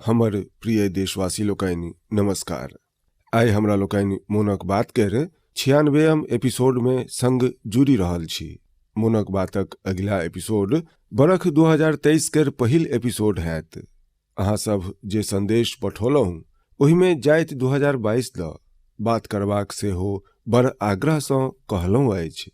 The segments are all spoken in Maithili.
हमर प्रिय देशवासी लोकनि नमस्कार। आइ हमरा लोकनि मोनक बात केर 96म एपिसोड मे संग जुड़ि रहल छी। मोनक बातक अगिला एपिसोड बरख 2023 केर पहिल एपिसोड हैत। अहाँ सभ जे संदेश पठौलहुँ ओहिमे जाइत 2022 दऽ बात करबाक सेहो बड़ आग्रहसँ कहलहुँ अछि।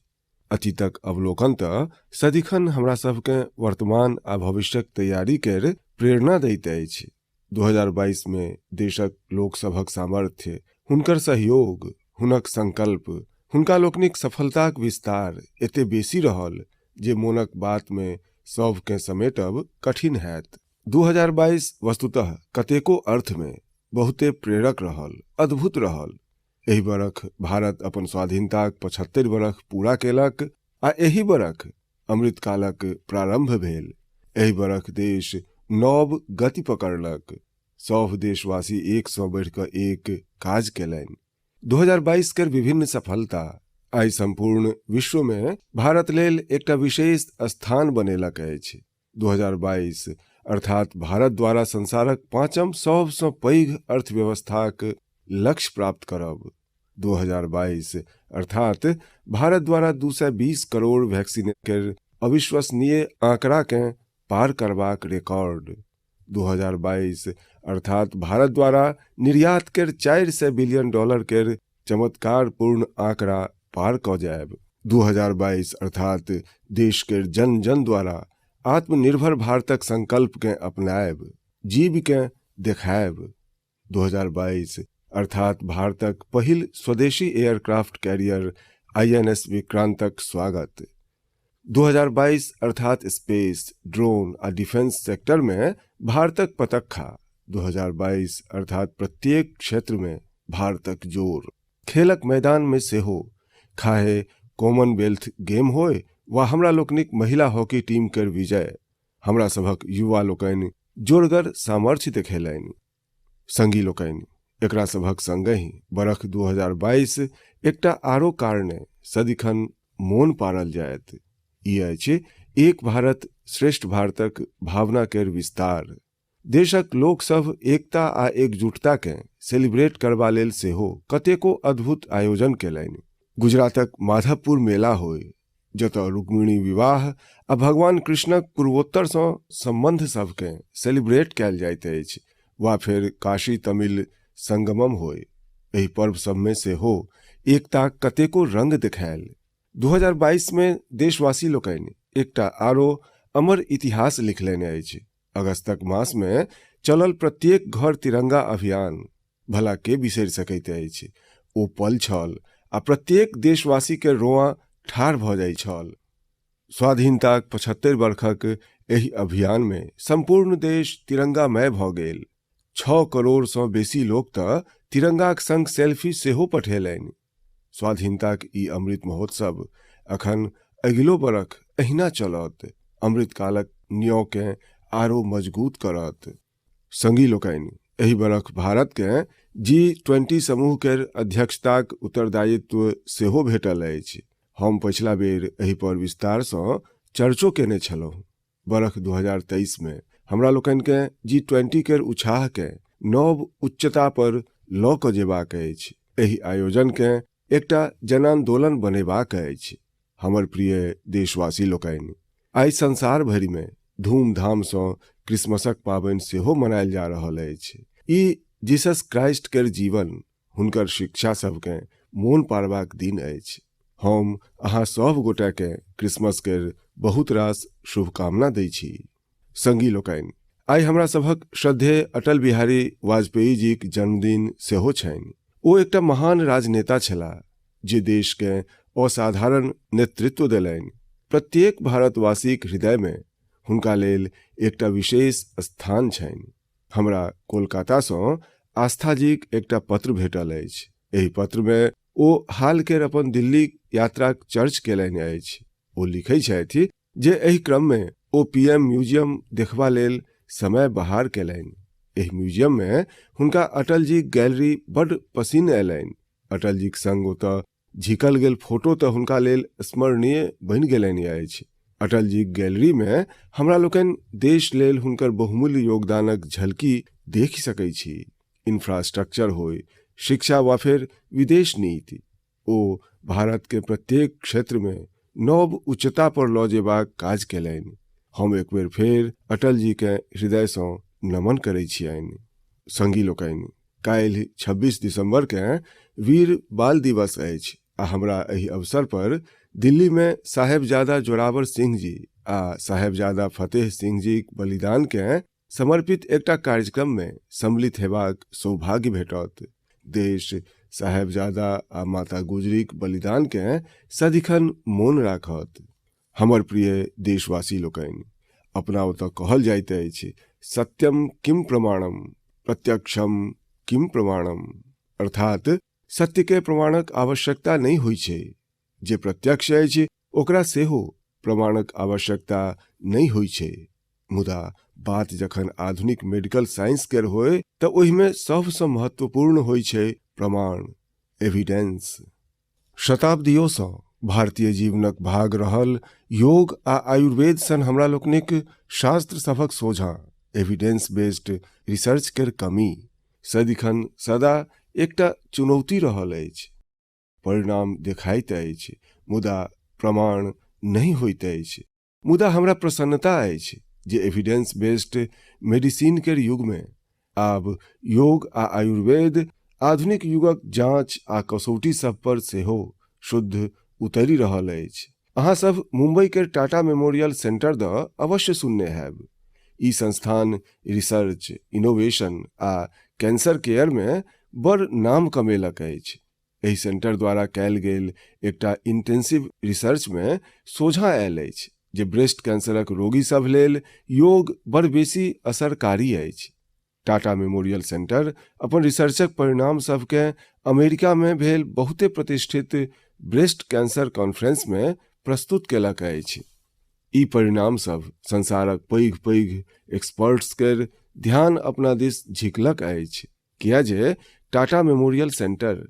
अतीतक अवलोकन तऽ सदिखन हमरा सभकेँ वर्तमान आ भविष्यक तैयारी केर प्रेरणा दैत अछि। 2022 मे देशक लोकसभक सामर्थ्य, हुनकर सहयोग, हुनक संकल्प, हुनका लोकनिक सफलताक विस्तार एते बेसी रहल जे मोनक बातमे सभकेँ समेटब कठिन हैत। 2022 वस्तुतः कतेको अर्थमे बहुते प्रेरक रहल, अद्भुत रहल। एहि बरख भारत अपन स्वाधीनताक 75 बरख पूरा केलक आ एहि बरख अमृतकालक प्रारंभ भेल। एहि बरख देश नव गति पकड़लक। सभ देशवासी एक सँ बढ़ि कऽ एक काज केलनि। 2022 केर विभिन्न सफलता आइ सम्पूर्ण विश्व मे भारत लेल एकटा विशेष स्थान बनेलक अछि। 2022 अर्थात भारत द्वारा संसारक पाँचम सभसँ पैघ अर्थव्यवस्थाक लक्ष्य प्राप्त करब। 2022 अर्थात भारत द्वारा 220 करोड़ वैक्सीन केर अविश्वसनीय आंकड़ाकेँ पार करबाक रिकॉर्ड। 2022 अर्थात भारत द्वारा निर्यात केर 400 बिलियन डॉलर केर चमत्कारपूर्ण आंकड़ा पार कऽ जायब। 2022 अर्थात देश केर जन-जन द्वारा आत्मनिर्भर भारतक संकल्पकेँ अपनायब, जीविकेँ देखायब। 2022 अर्थात भारतक पहिल स्वदेशी एयरक्राफ्ट कैरियर आईएनएस विक्रांतक स्वागत। 2022 अर्थात स्पेस, ड्रोन आ डिफेंस सेक्टर मे भारतक पतक्खा। 2022 अर्थात प्रत्येक क्षेत्र मे भारतक जोर। खेलक मैदान मे सेहो, खाहे कॉमनवेल्थ गेम होय वा हमरा लोकनिक महिला हॉकी टीम केर विजय, हमरा सभक युवा लोकनि जोरगर सामर्थ्य देखेलनि। संगी लोकनि, एकरा सभक संगहि बरख 2022 एकटा आरो कारणे सदिखन मोन पाड़ल जायत। ई अछि एक भारत श्रेष्ठ भारतक भावना केर विस्तार। देशक लोक सभ एकता आ एकजुटता केँ सेलिब्रेट करबा लेल सेहो कतेको अद्भुत आयोजन केलनि। गुजरातक माधवपुर मेला होय, जतय रुक्मिणी विवाह आ भगवान कृष्णक पूर्वोत्तरसँ सम्बन्ध सभकेँ सेलिब्रेट कयल जाइत अछि वा फेर काशी तमिल संगमम होय, एहि पर्व सभमे सेहो एकताक कतेको रंग देखायल। 2022 मे देशवासी लोकनि एकटा आरो अमर इतिहास लिखलनि अछि। अगस्तक मासमे चलल प्रत्येक घर तिरंगा अभियान भला के बिसरि सकैत अछि। ओ पल छल आ प्रत्येक देशवासी के रोआं ठाढ़ भऽ जाइत छल। स्वाधीनताक 75 बरखक एहि अभियान मे सम्पूर्ण देश तिरंगामय भऽ गेल। 6 करोड़ सँ बेसी लोक तऽ तिरंगाक संग सेल्फी सेहो पठेलनि। स्वाधीनताक ई अमृत महोत्सव अखन अगिलो बरख एहिना चलत, अमृतकालक न्यों केँ आरो मजगूत करत। संगी लोकनि, एहि बरख भारतकेँ जी-20 समूह केर अध्यक्षताक उत्तरदायित्व सेहो भेटल अछि। हम पछिला बेर एहि पर विस्तारसँ चर्चो केने छलहुँ। बरख 2023 मे हमरा लोकनिकेँ जी-20 केर उछाहकेँ नव उच्चता पर लऽ कऽ जेबाक अछि। एहि आयोजनकेँ एकटा जनान्दोलन बनेबाक अछि। हमर प्रिय देशवासी लोकनि, आइ संसार भरिमे धूमधामसँ क्रिसमसक पाबनि सेहो मनायल जा रहल अछि। ई जीसस क्राइस्ट केर जीवन, हुनकर शिक्षा सभकेँ मोन पाड़बाक दिन अछि। हम अहाँ सभ गोटेकेँ क्रिसमस केर बहुत रास शुभकामना दै छी। संगी लोकनि, आइ हमरा सभक श्रद्धेय अटल बिहारी वाजपेयी जीक जन्मदिन सेहो छनि। ओ एकटा महान राजनेता छलाह जे देशकेँ असाधारण नेतृत्व देलनि। प्रत्येक भारतवासीक हृदयमे हुनका लेल एकटा विशेष स्थान छनि। हमरा कोलकातासँ आस्थाजीक एकटा पत्र भेटल अछि। एहि पत्रमे ओ हाल केर अपन दिल्ली यात्राक चर्च केलनि अछि। ओ लिखै छथि जे एहि क्रममे ओ पीएम म्यूजियम देखबा लेल समय बहार केलनि। एहि म्यूजियममे हुनका अटलजीक गैलरी बड्ड पसिन्न अयलनि। अटलजीक संग ओतय झिकल गेल फोटो तऽ हुनका लेल स्मरणीय बनि गेलनि अछि। अटल जीक गैलरी मे हमरा लोकनि देश लेल हुनकर बहुमूल्य योगदानक झलकी देखि सकै छी। इंफ्रास्ट्रक्चर होय, शिक्षा वा फेर विदेश नीति, ओ भारत के प्रत्येक क्षेत्र मे नव उच्चता पर लऽ जेबाक काज केलनि। हम एक बेर फेर अटल जी के हृदय सँ नमन करै छियनि। संगी लोकनि, काल्हि 26 दिसंबर के वीर बाल दिवस अछि आ हमरा एहि अवसर पर दिल्ली मे साहेबजादा जोरावर सिंह जी आ साहेबजादा फतेह सिंह जीक बलिदान के समर्पित एकटा कार्यक्रम मे सम्मिलित हेबाक सौभाग्य भेटत। देश साहेबजादा आ माता गुजरीक बलिदान के सदिखन मोन राखत। हमर प्रिय देशवासी लोकनि, अपना ओतऽ कहल जाइत अछि, सत्यम किम प्रमाणम, प्रत्यक्षम किम प्रमाणम, अर्थात सत्य के प्रमाणक आवश्यकता नहि होइ छै, जे प्रत्यक्ष अछि ओकरा सेहो प्रमाणक आवश्यकता नहि होइ छै। मुदा बात जखन आधुनिक मेडिकल साइंस केर होय तऽ ओहिमे सभसँ महत्वपूर्ण होइ छै प्रमाण, एविडेंस। शताब्दियोसँ भारतीय जीवनक भाग रहल योग आ आयुर्वेद सन हमरा लोकनिक शास्त्र सभक सोझाँ एविडेंस बेस्ड रिसर्च केर कमी सदिखन सदा एकटा चुनौती रहल अछि। परिणाम देखाइत अछि मुदा प्रमाण नहि होइत अछि। मुदा हमरा प्रसन्नता अछि जे एविडेंस बेस्ड मेडिसिन केर युगमे आब योग आ आयुर्वेद आधुनिक युगक जांच आ कसौटी सभ पर सेहो शुद्ध उतरि रहल अछि। अहाँ सभ मुंबई केर टाटा मेमोरियल सेंटर दऽ अवश्य सुनने हैब। ई संस्थान रिसर्च, इनोवेशन आ कैंसर केयर मे बड़ नाम कमेलक अछि। एहि सेंटर द्वारा कयल गेल एकटा इंटेंसिव रिसर्च मे सोझां आयल अछि जे ब्रेस्ट कैंसरक रोगी सभ लेल योग बड़ बेसी असरकारी अछि। टाटा मेमोरियल सेंटर अपन रिसर्चक परिणाम सभकेँ अमेरिका मे भेल बहुते प्रतिष्ठित ब्रेस्ट कैंसर कॉन्फ्रेंस मे प्रस्तुत केलक अछि। ई परिणाम सभ संसारक पैघ-पैघ एक्सपर्ट्स केर ध्यान अपना दिस झिकलक अछि, किया जे टाटा मेमोरियल सेंटर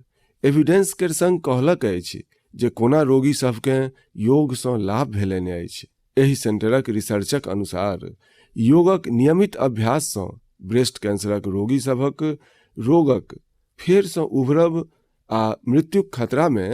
एविडेंस केर संग कहलक अछि जे कोना रोगी सभकेँ योगसँ लाभ भेलनि अछि। एहि सेंटरक रिसर्चक अनुसार योगक नियमित अभ्याससँ ब्रेस्ट कैंसरक रोगी सभक रोगक फेरसँ उभरब आ मृत्युक खतरामे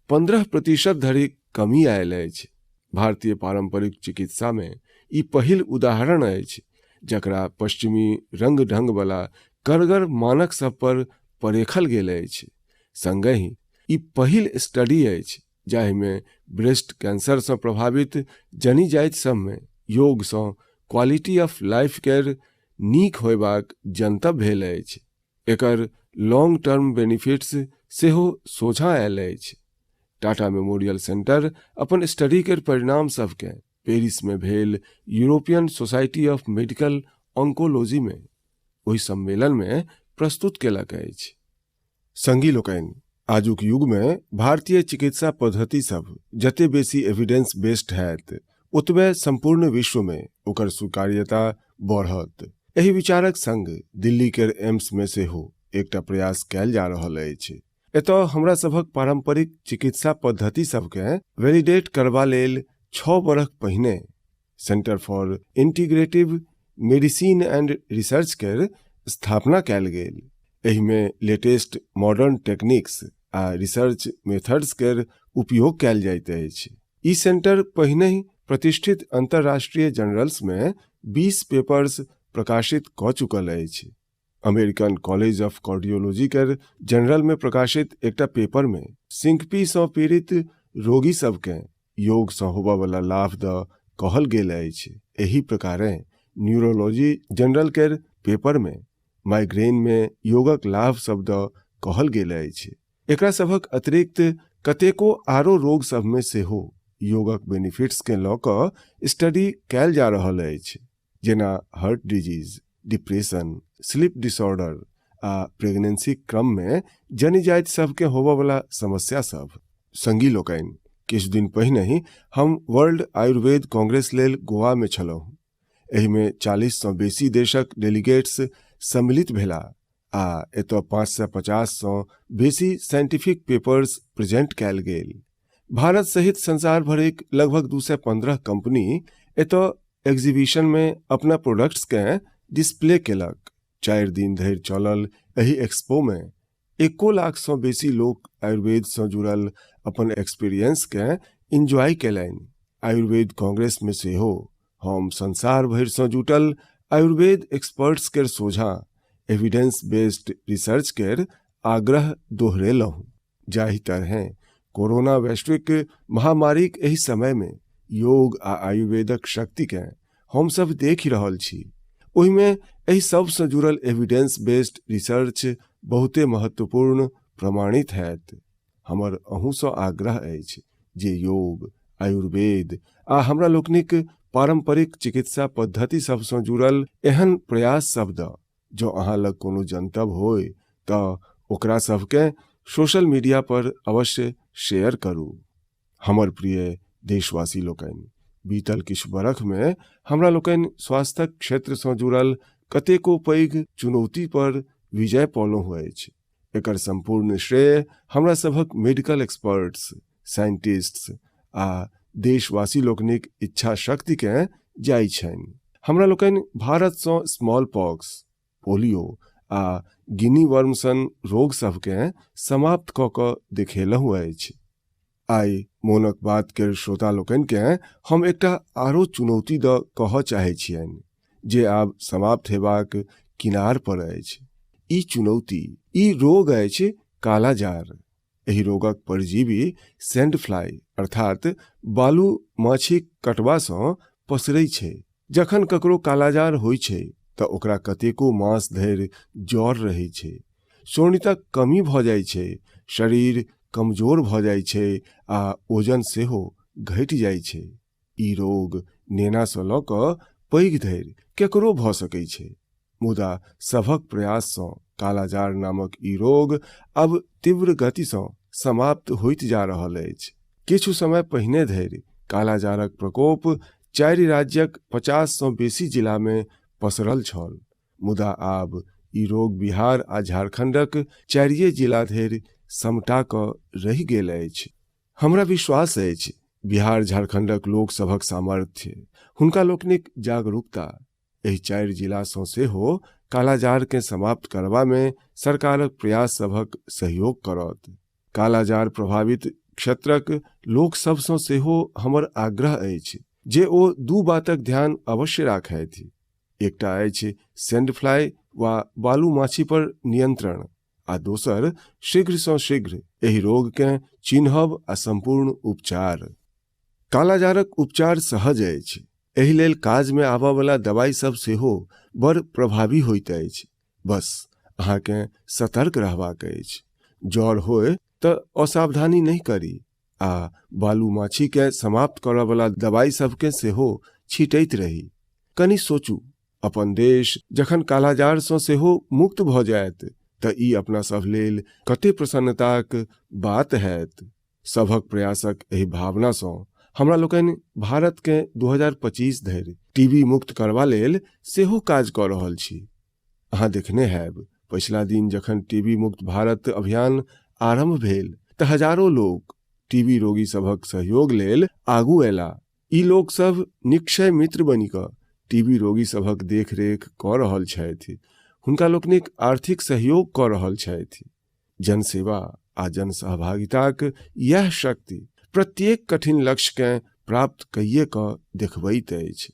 15% धरि कमी आयल अछि। भारतीय पारंपरिक चिकित्सामे ई पहिल उदाहरण अछि जकरा पश्चिमी रंग-ढंग बला कड़गर मानक सभ पर परेखल गेल अछि। संगहि ई पहिल स्टडी अछि जाहिमे ब्रेस्ट कैंसरसँ प्रभावित जनीजाति सभमे योगसँ क्वालिटी ऑफ लाइफ केर नीक होयबाक जनतब भेल अछि। एकर लॉन्ग टर्म बेनिफिट्स सेहो सोझाँ आयल अछि। टाटा मेमोरियल सेंटर अपन स्टडी केर परिणाम सभकेँ पेरिसमे भेल यूरोपियन सोसाइटी ऑफ मेडिकल ऑन्कोलॉजीमे ओहि सम्मेलनमे प्रस्तुत केलक अछि। संगी लोकनि, आजुक युगमे भारतीय चिकित्सा पद्धति सभ जते बेसी एविडेंस बेस्ड हैत, ओतबे सम्पूर्ण विश्वमे ओकर स्वीकार्यता बढ़त। एहि विचारक संग दिल्ली केर एम्समे सेहो एकटा प्रयास कयल जा रहल अछि। एतय हमरा सभक पारंपरिक चिकित्सा पद्धति सभकेँ वैलिडेट करबा लेल 6 बरख पहिने centre for integrative medicine and research केर स्थापना कयल गेल। एहिमे लेटेस्ट मॉडर्न टेक्निक्स आ रिसर्च मेथड्स केर उपयोग कयल जाइत अछि। ई सेंटर पहिनहि प्रतिष्ठित अंतर्राष्ट्रीय जर्नल्स मे 20 पेपर्स प्रकाशित कऽ चुकल अछि। अमेरिकन कॉलेज ऑफ कार्डियोलॉजी केर जर्नल मे प्रकाशित एकटा पेपर मे सिंकपी सँ पीड़ित रोगी सभकेँ योग सँ होबयवला लाभ दऽ कहल गेल अछि। एहि प्रकारेँ न्यूरोलॉजी जनरल केर पेपर मे माइग्रेन मे योगक लाभ सभ दऽ कहल गेल अछि। एकरा सभक अतिरिक्त कतेको आरो रोग सभमे सेहो योगक बेनिफिट्स केँ लऽ कऽ स्टडी कयल जा रहल अछि, जेना heart disease, depression, sleep disorder आ प्रेगनेंसीक क्रममे जनीजाति सभकेँ होबयवला समस्या सभ। संगी लोकनि, किछु दिन पहिनहि हम वर्ल्ड आयुर्वेद कांग्रेस लेल गोवामे छलहुँ। एहिमे 40सँ बेसी देशक डेलीगेट्स सम्मिलित भेलाह आ एतय 550सँ बेसी साइंटिफिक पेपर्स प्रेजेंट कयल गेल। भारत सहित संसार भरिक लगभग 215 कंपनी एतय एग्जीबिशन मे अपना प्रोडक्ट्स केँ डिस्प्ले केलक। 4 दिन धरि चलल एहि एक्सपो मे 1 लाख सँ बेसी लोक आयुर्वेद सँ जुड़ल अपन एक्सपीरियंस केँ एंजॉय केलनि। आयुर्वेद कांग्रेस मे सेहो हम संसार भरि सँ जुटल आयुर्वेद एक्सपर्ट्स केर सोझाँ एविडेंस बेस्ड रिसर्च केर आग्रह दोहरेलहुँ। जाहि तरहें कोरोना वैश्विक महामारीक एहि समय मे योग आ आयुर्वेदक शक्ति केँ हम सब देखि रहल छी, ओहिमे एहि सब सँ जुड़ल एविडेंस बेस्ड रिसर्च बहुते महत्वपूर्ण प्रमाणित हैत। हमर अहूँ सँ आग्रह अछि जे योग, आयुर्वेद आ हमरा लोकनिक पारंपरिक चिकित्सा पद्धति सब सँ जुड़ल एहन प्रयास सब दऽ जँ अहाँ लग कोनो जनतब होय तऽ ओकरा सभकेँ सोशल मीडिया पर अवश्य शेयर करू। हमर प्रिय देशवासी लोकनि, बीतल किछु बरखमे हमरा लोकनि स्वास्थ्यक क्षेत्रसँ जुड़ल कतेको पैघ चुनौती पर विजय पौलहुँ अछि। एकर सम्पूर्ण श्रेय हमरा सभक मेडिकल एक्सपर्ट्स, साइंटिस्ट्स आ देशवासी लोकनिक इच्छा शक्तिकेँ जाइ छनि। हमरा लोकनि भारतसँ स्मॉल पॉक्स, पोलियो आ गिनी वर्म सन रोग सभकेँ समाप्त कऽ कऽ देखेलहुँ अछि। आइ मोनक बात केर श्रोता लोकनिकेँ हम एकटा आरो चुनौती दऽ कहऽ चाहै छियनि जे आब समाप्त हेबाक किनार पर अछि। ई चुनौती, ई रोग अछि कालाजार। एहि रोगक परजीवी सैंड फ्लाई अर्थात बालू माछीक कटबासँ पसरै छै। जखन ककरो कालाजार होइ छै तऽ ओकरा कतेको मास धरि ज्वर रहै छै, शोणितक कमी भऽ जाइ छै, शरीर कमजोर भऽ जाइ छै आ ओजन सेहो घटि जाइ छै। ई रोग नेनासँ लऽ कऽ पैघ धरि केकरो भऽ सकै छै, मुदा सभक प्रयाससँ कालाजार नामक ई रोग आब तीव्र गतिसँ समाप्त होइत जा रहल अछि। किछु समय पहिने धरि कालाजारक प्रकोप 4 राज्यक 50 सँ बेसी जिलामे पसरल छल, मुदा आब ई रोग बिहार आ झारखंडक 4 जिला धरि समटा कऽ रहि गेल अछि। हमरा विश्वास अछि बिहार झारखंडक लोक सभक सामर्थ्य, हुनका लोकनिक जागरूकता एहि 4 जिलासँ सेहो कालाजारकेँ समाप्त करबामे सरकारक प्रयास सभक सहयोग करत। कालाजार प्रभावित क्षेत्रक लोक सभसँ सेहो हमर आग्रह अछि जे ओ 2 बातक ध्यान अवश्य राखथि। एकटा अछि सैंड फ्लाई वा बालू माछी पर नियंत्रण आ दोसर शीघ्रसँ शीघ्र एहि रोगकेँ चिन्हब आ सम्पूर्ण उपचार। कालाजारक उपचार सहज अछि। एहि लेल काजमे आबयवला दवाइ सब सेहो बड़ प्रभावी होइत अछि। बस अहाँकेँ सतर्क रहबाक अछि। ज्वर होय तऽ असावधानी नहि करी आ बालू माछीकेँ समाप्त करयवला दवाइ सबकेँ सेहो छीटैत रही। कनि सोचू, अपन देश जखन कालाजारसँ सेहो मुक्त भऽ जायत तऽ ई अपना सभ लेल कते प्रसन्नताक बात हैत। सभक प्रयासक एहि भावनासँ हमरा लोकनि भारतकेँ 2025 धरि टीबी मुक्त करबा लेल सेहो काज कऽ रहल छी। अहाँ देखने हैब, पछिला दिन जखन टीबी मुक्त भारत अभियान आरम्भ भेल तऽ हजारो लोक टीबी रोगी सभक सहयोग लेल आगू अयला। ई लोक सभ निक्षय मित्र बनि कऽ टीबी रोगी सभक देखरेख कऽ रहल छथि, हुनका लोकनिक आर्थिक सहयोग कऽ रहल छथि। जनसेवा आ जनसहभागिताक इएह शक्ति प्रत्येक कठिन लक्ष्यकेँ प्राप्त कइए कऽ देखबैत अछि।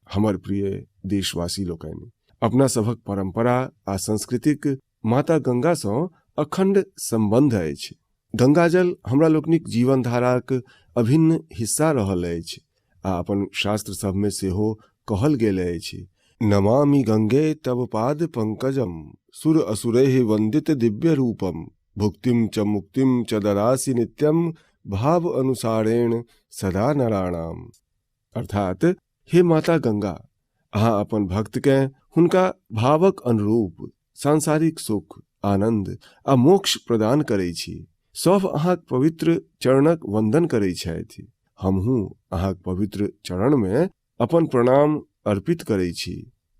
हमर प्रिय देशवासी लोकनि, अपना सभक परंपरा आ संस्कृतिक माता गंगासँ अखंड संबंध अछि। गंगाजल हमरा लोकनिक जीवनधाराक अभिन्न हिस्सा रहल अछि आ अपन शास्त्र सभमे सेहो कहल गेल अछि, नमामि गंगे तव पाद पंकजम सुर असुरैः वंदित दिव्य रूपम भुक्तिम च मुक्तिम च ददासि नित्यम भाव अनुसारेण सदा नराणाम। अर्थात हे माता गंगा, अहाँ अपन भक्तकेँ हुनका भावक अनुरूप सांसारिक सुख, आनंद आ मोक्ष प्रदान करै छी। सभ अहाँक पवित्र चरणक वंदन करै छथि। हमहूँ अहाँक पवित्र चरणमे अपन प्रणाम अर्पित करै छी।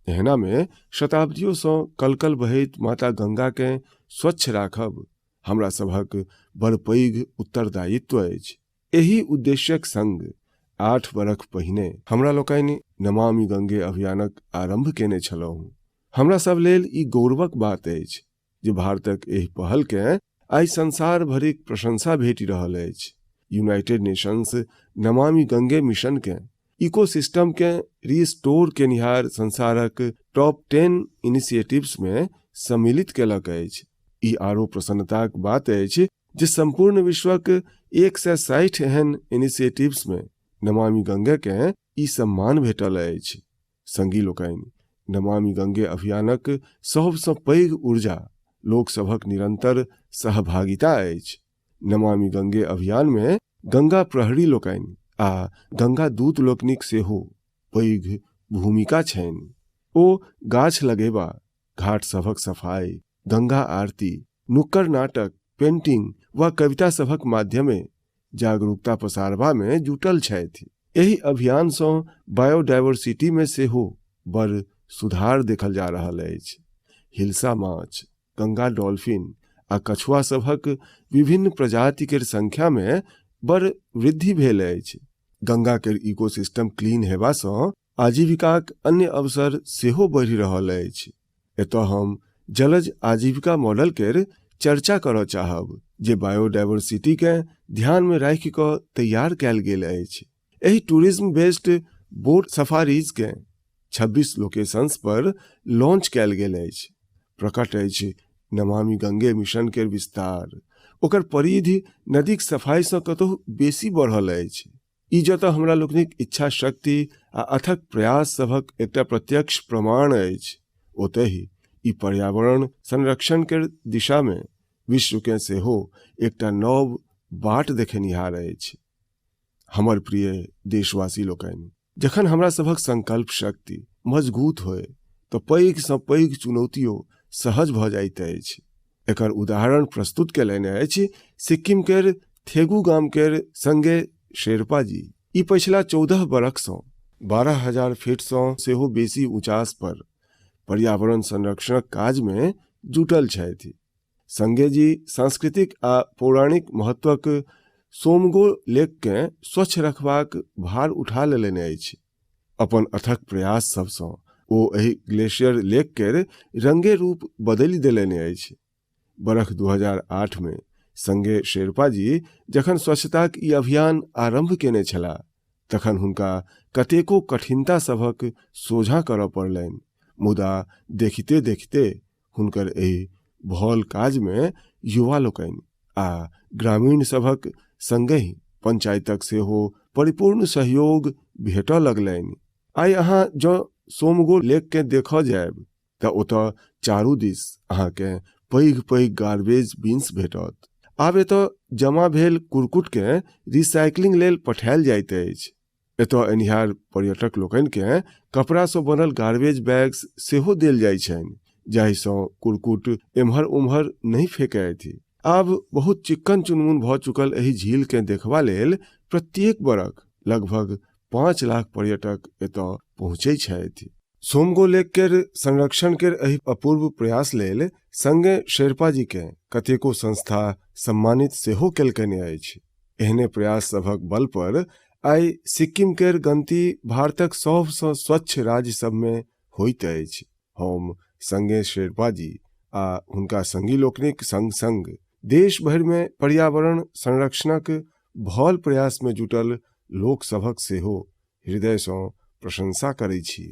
एहनामे शताब्दियोसँ कलकल बहैत माता गंगाकेँ स्वच्छ राखब हमरा सभक बड़ पैघ उत्तरदायित्व अछि। एहि उद्देश्यक संग 8 बरख पहिने हमरा लोकनि नमामि गंगे अभियानक आरंभ केने छलहुँ। हमरा सब लेल ई गौरवक बात अछि जे भारतक एहि पहल केँ आइ संसार भरिक प्रशंसा भेटि रहल अछि। United Nations Namami Gange mission केँ इकोसिस्टम केँ रिस्टोर केनिहार संसारक टॉप 10 इनिशिएटिव्स मे सम्मिलित केलक अछि। ई आरो प्रसन्नताक बात अछि जे सम्पूर्ण विश्वक 160 एहन इनिशिएटिव्स मे नमामि गंगे केँ ई सम्मान भेटल अछि। संगी लोकनि, नमामि गंगे अभियानक सभसँ पैघ ऊर्जा लोकसभक निरंतर सहभागिता अछि। नमामि गंगे अभियान मे गंगा प्रहरी लोकनि आ गंगा दूत लोकनिक सेहो पैघ भूमिका छनि। ओ गाछ लगेबा, घाट सभक सफाई, गंगा आरती, नुक्कड़ नाटक, पेंटिंग वा कविता सभक माध्यमे जागरूकता पसारबा मे जुटल छथि। एहि अभियान सँ बायोडायवर्सिटी मे सेहो बड़ सुधार देखल जा रहल अछि। हिल्सा माछ, गंगा डॉल्फिन आ कछुआ सभक विभिन्न प्रजाति केर संख्या मे बड़ वृद्धि भेल अछि। गंगा केर इकोसिस्टम क्लीन हेबा सँ आजीविकाक अन्य अवसर सेहो बढ़ि रहल अछि। एतय हम जलज आजीविका मॉडल केर चर्चा करय चाहब जे बायोडायवर्सिटी केँ ध्यान मे राखि कऽ तैयार कयल गेल अछि। एहि टूरिज्म बेस्ड बोट सफारीज केँ 26 लोकेशंस पर लॉन्च कयल गेल अछि। प्रकट अछि नमामि गंगे मिशन केर विस्तार, ओकर परिधि नदीक सफाई सँ कतहु बेसी बढ़ल अछि। ई जतऽ हमरा लोकनिक इच्छा शक्ति आ अथक प्रयास सभक एकटा प्रत्यक्ष प्रमाण अछि, ओतहि ई पर्यावरण संरक्षण केर दिशा मे विश्व केँ सेहो एकटा नव बाट देखेनिहार अछि। हमर प्रिय देशवासी लोकनि, जखन हमरा सभक संकल्प शक्ति मजगूत होय तऽ पैघ सँ पैघ चुनौतियो सहज भऽ जाइत अछि। एकर उदाहरण प्रस्तुत केलनि अछि सिक्किम केर थेगू गाम केर संगे शेरपा जी। ई पछिला 14 बरख सँ 12,000 फीट सँ सेहो बेसी ऊँचास पर पर्यावरण संरक्षणक काज मे जुटल छथि। संगे जी सांस्कृतिक आ पौराणिक महत्वक सोमगो लेक केँ स्वच्छ रखबाक भार उठा लेलनि अछि। अपन अथक प्रयास सभसँ ओ एहि ग्लेशियर लेक केर रंगे रूप बदलि देलनि अछि। बरख 2008 मे संगे शेरपा जी जखन स्वच्छताक ई अभियान आरंभ केने छलाह तखन हुनका कतेको कठिनता सभक सोझाँ करऽ पड़लनि, मुदा देखिते देखिते हुनकर एहि भल काजमे युवा लोकनि आ ग्रामीण सभक संगहि पंचायतक सेहो परिपूर्ण सहयोग भेटऽ लगलनि। आइ अहाँ जँ सोमगो लेककेँ देखऽ जायब तऽ ओतऽ चारू दिस अहाँकेँ पैघ पैघ गार्बेज बिन्स भेटत। आब एतऽ जमा भेल कुरकुटकेँ रिसाइक्लिंग लेल पठायल जाइत अछि। एतऽ एनिहार पर्यटक लोकनिकेँ कपड़ासँ बनल गार्बेज बैग्स सेहो देल जाइत छनि, जाहिसँ कुरकुट एम्हर ओम्हर नहि फेकथि। आब बहुत चिक्कन चुनमुन भऽ चुकल एहि झीलकेँ देखबा लेल प्रत्येक बरख लगभग 5 लाख पर्यटक एतऽ पहुँचै छथि। सोमगो लेक केर संरक्षण केर एहि अपूर्व प्रयास लेल संगे शेरपा जीकेँ कतेको संस्था सम्मानित सेहो केलकनि अछि। एहने प्रयास सभक बल पर आइ सिक्किम केर गनती भारतक सभसँ स्वच्छ राज्य सभमे होइत अछि। हम संगे शेरपा जी आ हुनका संगी लोकनिक संग-संग देश भरिमे पर्यावरण संरक्षणक भल प्रयासमे जुटल लोक सभक सेहो हृदयसँ प्रशंसा करै छी।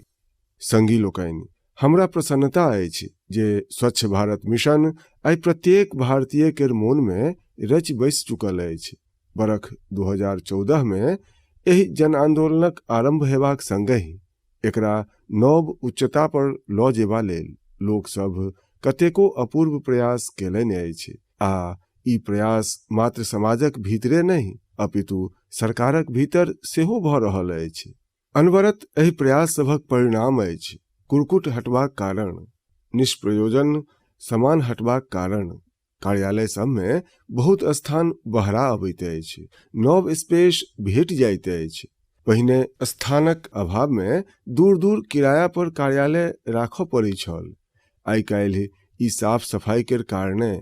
संगी लोकनि, हमरा प्रसन्नता अछि जे स्वच्छ भारत मिशन आइ प्रत्येक भारतीय केर मोनमे रचि बसि चुकल अछि। बरख 2014 मे एहि जन आंदोलनक आरंभ हेबाक संगहि एकरा नव उच्चता पर लऽ जेबा लेल लोक सभ कतेको अपूर्व प्रयास केलनि अछि आ ई प्रयास मात्र समाजक भीतरे नहि अपितु सरकारक भीतर सेहो भऽ रहल अछि। अनवरत एहि प्रयास सभक परिणाम अछि कुरकुट हटबाक कारण, निष्प्रयोजन सामान हटबाक कारण कार्यालय सभमे बहुत स्थान बहरा अबैत अछि, नव स्पेस भेटि जाइत अछि। पहिने स्थानक अभावमे दूर-दूर किराया पर कार्यालय राखऽ पड़ैत छल। आइ-काल्हि ई साफ-सफाई केर कारणे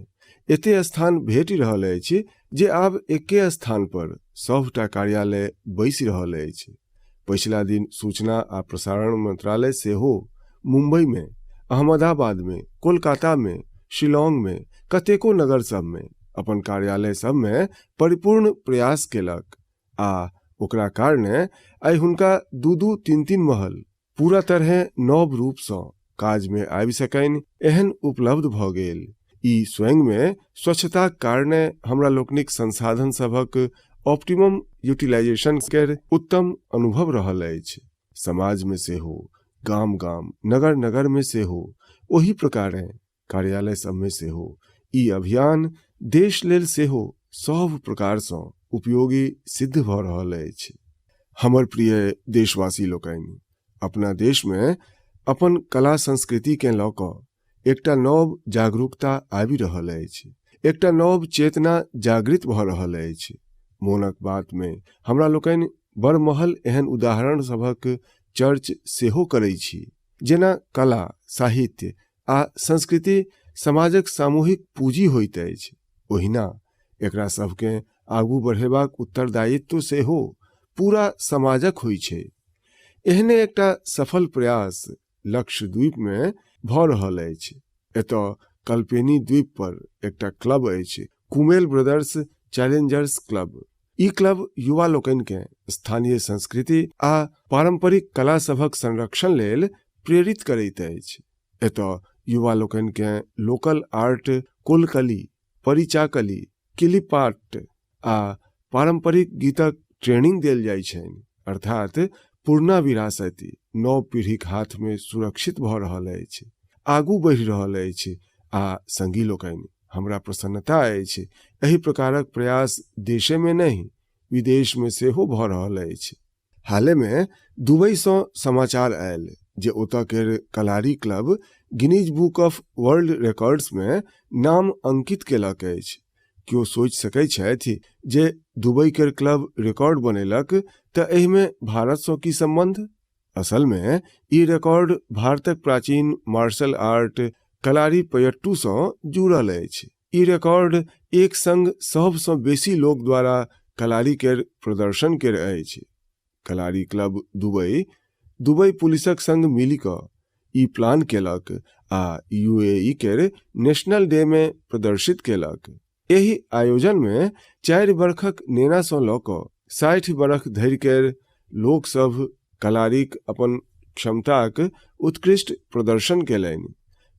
एते स्थान भेटि रहल अछि जे आब एके स्थान पर सभटा कार्यालय बैसि रहल अछि। पछिला दिन सूचना आ प्रसारण मंत्रालय सेहो मुंबई मे, अहमदाबाद मे, कोलकाता मे, शिलांग मे, कतेको नगर सब मे अपन कार्यालय सब मे परिपूर्ण प्रयास केलक आ ओकरा कारणे आइ हुनका दू-दू तीन-तीन महल पूरा तरहे नव रूप सँ काज मे आबि सकनि एहन उपलब्ध भऽ गेल। ई स्वयं मे स्वच्छताक कारणे हमरा लोकनिक संसाधन सभक ऑप्टिमम यूटिलाइजेशन केर उत्तम अनुभव रहल अछि। समाज मे सेहो, गाम-गाम, नगर-नगर मे सेहो ओही प्रकारें कार्यालय सब मे सेहो ई अभियान देश लेल सेहो सभ प्रकार सँ उपयोगी सिद्ध भऽ रहल अछि। हमर प्रिय देशवासी लोकनि, अपना देश मे अपन कला संस्कृति केँ लऽ कऽ एकटा नव जागरूकता आबि रहल अछि, एकटा नव चेतना जागृत भऽ रहल अछि। मोनक बात मे हमरा लोकनि बड़ महल एहन उदाहरण सभक चर्च सेहो करै छी, जेना कला, साहित्य आ संस्कृति समाजक सामूहिक पूँजी होइत अछि, ओहिना एकरा सभकेँ आगू बढ़ेबाक उत्तरदायित्व सेहो पूरा समाजक होइ छै। एहने एकटा सफल प्रयास लक्षद्वीप मे भऽ रहल अछि। एतय कल्पेनी द्वीप पर एकटा क्लब अछि, कुमेल ब्रदर्स चैलेंजर्स क्लब। ई क्लब युवा लोकनि केँ स्थानीय संस्कृति आ पारंपरिक कला सभक संरक्षण लेल प्रेरित करैत अछि। एतय युवा लोकनि केँ लोकल आर्ट कोलकली, परिचाकली, किलिपाट्ट आ पारंपरिक गीतक ट्रेनिंग देल जाइत छनि, अर्थात पुरना विरासति नव पीढ़ीक हाथ मे सुरक्षित भऽ रहल अछि, आगू बढ़ि रहल अछि आ संगी लोकनि, हमरा प्रसन्नता अछि एहि प्रकारक प्रयास देशे मे नहि, विदेश मे सेहो भऽ रहल अछि। हाले मे दुबई सँ समाचार आयल जे ओतय केर Kalari club Guinness book of world records मे नाम अंकित केलक अछि। केओ सोचि सकैत छथि जे दुबई केर क्लब रिकॉर्ड बनेलक तऽ एहि मे भारत सँ की संबंध? असल मे ई रिकॉर्ड भारतक प्राचीन मार्शल आर्ट कलारी पयट्टू सँ जुड़ल अछि। ई रिकॉर्ड एक संग सब सँ बेसी लोक द्वारा कलारी केर प्रदर्शन केर अछि। कलारी क्लब दुबई, दुबई पुलिसक संग मिलि कऽ ई प्लान केलक आ यूएई केर नेशनल डे मे प्रदर्शित केलक। एहि आयोजन मे 4 बरखक नेना सँ लऽ कऽ 60 बरख धरि केर लोक सभ कलारीक अपन क्षमताक उत्कृष्ट प्रदर्शन केलनि।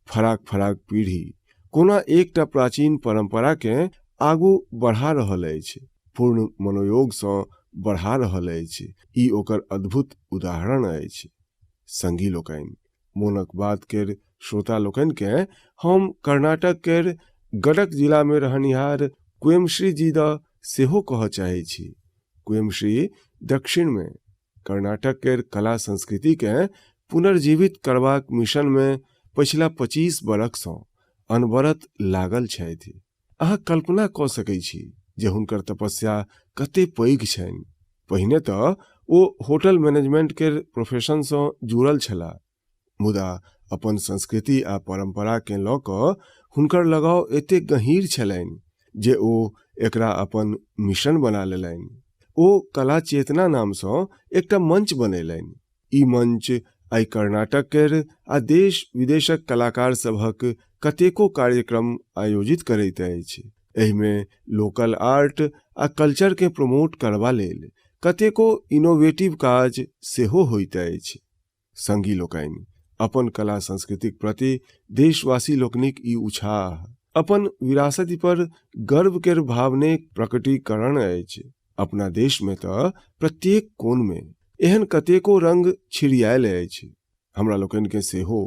फराक-फराक पीढ़ी कोना एकटा प्राचीन परंपरा केँ आगू बढ़ा रहल अछि, पूर्ण मनोयोग सँ बढ़ा रहल अछि, ई ओकर अद्भुत उदाहरण अछि। संगी लोकनि, मोनक बात केर श्रोता लोकनि केँ हम कर्नाटक केर गडक जिला मे रहनिहार क्वेमश्री जी द सेहो कहऽ चाहैत छी। क्वेमश्री दक्षिण मे कर्नाटक केर कला संस्कृति केँ पुनर्जीवित करबाक मिशन मे पछिला 25 बरख सँ अनवरत लागल छथि। अहाँ कल्पना कऽ सकैत छी जे हुनकर तपस्या कते पैघ छनि। पहिने तऽ ओ होटल मैनेजमेंट केर प्रोफेशन सँ जुड़ल छलाह, मुदा अपन संस्कृति आ परंपरा केँ लऽ कऽ हुनकर लगाव एतेक गहींर छलनि जे ओ एकरा अपन मिशन बना लेलनि। ओ कला चेतना नाम सँ एकटा मंच बनेलनि। ई मंच आइ कर्नाटक केर आ देश-विदेशक कलाकार सभक कतेको कार्यक्रम आयोजित करैत अछि। एहि मे लोकल आर्ट आ कल्चर केँ प्रमोट करबा लेल कतेको इनोवेटिव काज सेहो होइत अछि। संगी लोकनि, अपन कला संस्कृतिक प्रति देशवासी लोकनिक ई उछाह अपन विरासति पर गर्व केर भावनेक प्रकटीकरण अछि। अपना देश मे तऽ प्रत्येक कोन मे एहन कतेको रंग छिड़ियायल अछि। हमरा लोकनि केँ सेहो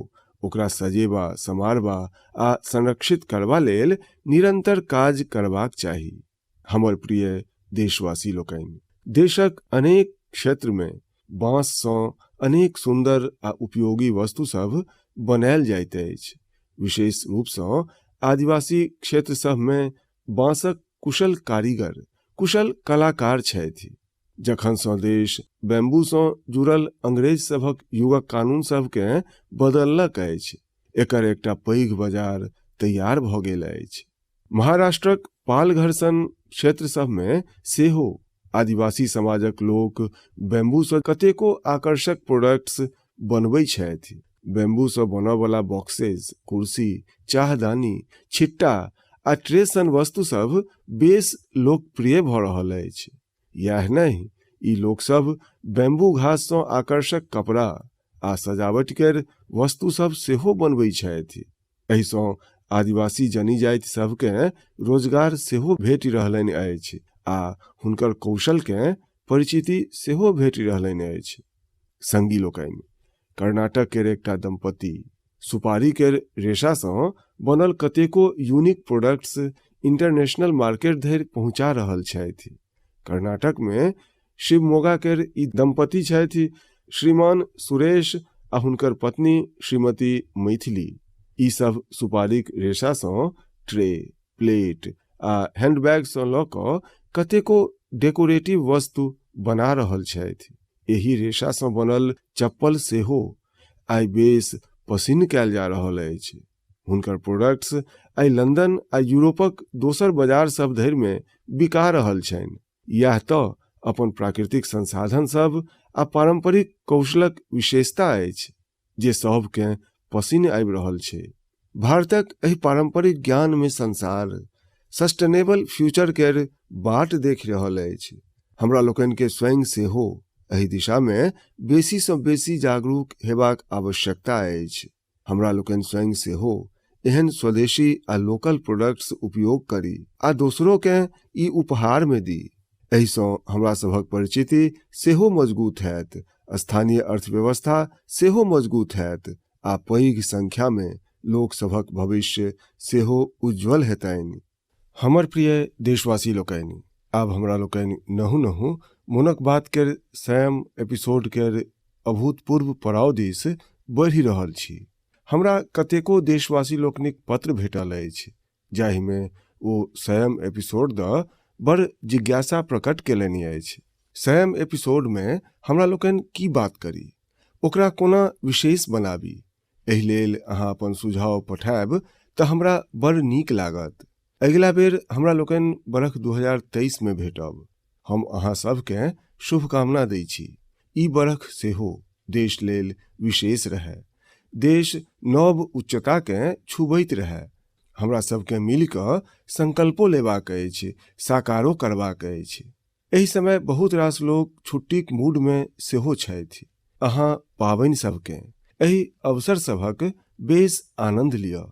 ओकरा सजेबा, संवारबा आ संरक्षित करबा लेल निरंतर काज करबाक चाही। हमर प्रिय देशवासी लोकनि, देशक अनेक क्षेत्र मे बाँस सँ अनेक सुन्दर आ उपयोगी वस्तु सभ बनायल जाइत अछि। विशेष रूप सँ आदिवासी क्षेत्र सभ मे बाँसक कुशल कारीगर, कुशल कलाकार छथि। जखन सँ देश बैम्बू सँ जुड़ल अंग्रेज सभक युगक कानून सभकेँ बदललक अछि, एकर एकटा पैघ बाजार तैयार भऽ गेल अछि। महाराष्ट्रक पालघर सन क्षेत्र सभमे सेहो आदिवासी समाजक लोक बैम्बूसँ कतेको आकर्षक प्रोडक्ट्स बनबै छथि। बैम्बूसँ बनयवला बॉक्सेज, कुर्सी, चाहदानी, छिट्टा आ ट्रे सन वस्तु सभ बेस लोकप्रिय भऽ रहल अछि। इएह नहि, ई लोकसभ बैम्बू घाससँ आकर्षक कपड़ा आ सजावट केर वस्तु सभ सेहो बनबै छथि। एहिसँ आदिवासी जनीजाति सभकेँ रोजगार सेहो भेटि रहलनि अछि आ हुनकर कौशलकेँ परिचिति सेहो भेटि रहलनि अछि। संगी लोकनि, कर्नाटक केर एकटा दंपति सुपारी केर रेशासँ बनल कतेको यूनिक प्रोडक्ट्स इंटरनेशनल मार्केट धरि पहुँचा रहल छथि। कर्नाटकमे शिवमोगा केर ई दंपति छथि श्रीमान सुरेश आ हुनकर पत्नी श्रीमती मैथिली। ई सभ सुपारीक रेशासँ ट्रे, प्लेट आ हैंडबैगसँ लऽ कऽ कतेको डेकोरेटिव वस्तु बना रहल छथि। एहि रेशासँ बनल चप्पल सेहो आइ बेस पसिन्न कयल जा रहल अछि। हुनकर प्रोडक्ट्स आइ लंदन आ यूरोपक दोसर बाजार सभ धरिमे बिका रहल छनि। इएह तऽ अपन प्राकृतिक संसाधन सभ आ पारंपरिक कौशलक विशेषता अछि जे सभकेँ पसिन्न आबि रहल छै। भारतक एहि पारंपरिक ज्ञानमे संसार सस्टेनेबल फ्यूचर केर बाट देखि रहल अछि। हमरा लोकनिकेँ स्वयं सेहो एहि दिशामे बेसीसँ बेसी जागरूक हेबाक आवश्यकता अछि। हमरा लोकनि स्वयं सेहो एहन स्वदेशी आ लोकल प्रोडक्ट्स उपयोग करी आ दोसरोकेँ ई उपहारमे दी। एहिसँ हमरा सभक परिचिति सेहो मजगूत हैत, स्थानीय अर्थव्यवस्था सेहो मजगूत हैत आ पैघ संख्यामे लोक सभक भविष्य सेहो उज्ज्वल हेतनि। हमर प्रिय देशवासी लोकनि, आब हमरा लोकनि नहु नहु मोनक बात केर सयम एपिसोड केर अभूतपूर्व पड़ाव दिस बढ़ि रहल छी। हमरा कतेको देशवासी लोकनिक पत्र भेटल अछि जाहिमे ओ सयम एपिसोड दऽ बड़ जिज्ञासा प्रकट केलनि अछि। सयम एपिसोडमे हमरा लोकनि की बात करी, ओकरा कोना विशेष बनाबी, एहि लेल अहाँ अपन सुझाव पठायब तऽ हमरा बड़ नीक लागत। अगिला बेर हमरा लोकनि बरख 2023 मे भेटब। हम अहाँ सभकेँ शुभकामना दै छी। ई बरख सेहो देश लेल विशेष रहय। देश नव उच्चताकेँ छूबैत रहय। हमरा सभकेँ मिलि कऽ संकल्पो लेबाक अछि, साकारो करबाक अछि। एहि समय बहुत रास लोक छुट्टीक मूडमे सेहो छथि। अहाँ पाबनि सभकेँ, एहि अवसर सभक बेस आनन्द लिअ,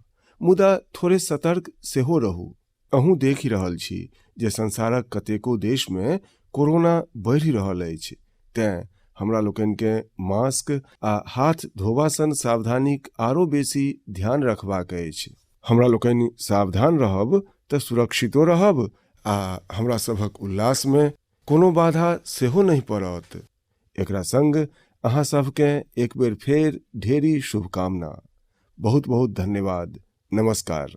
मुदा थोड़े सतर्क सेहो रहू। अहूँ देखि रहल छी जे संसारक कतेको देशमे कोरोना बढ़ि रहल अछि, तेँ हमरा लोकनिकेँ मास्क आ हाथ धोबा सन सावधानीक आरो बेसी ध्यान रखबाक अछि। हमरा लोकनि सावधान रहब तऽ सुरक्षितो रहब आ हमरा सभक उल्लासमे कोनो बाधा सेहो नहि पड़त। एकरा संग अहाँ सभकेँ एक बेर फेर ढेरी शुभकामना। बहुत बहुत धन्यवाद। नमस्कार।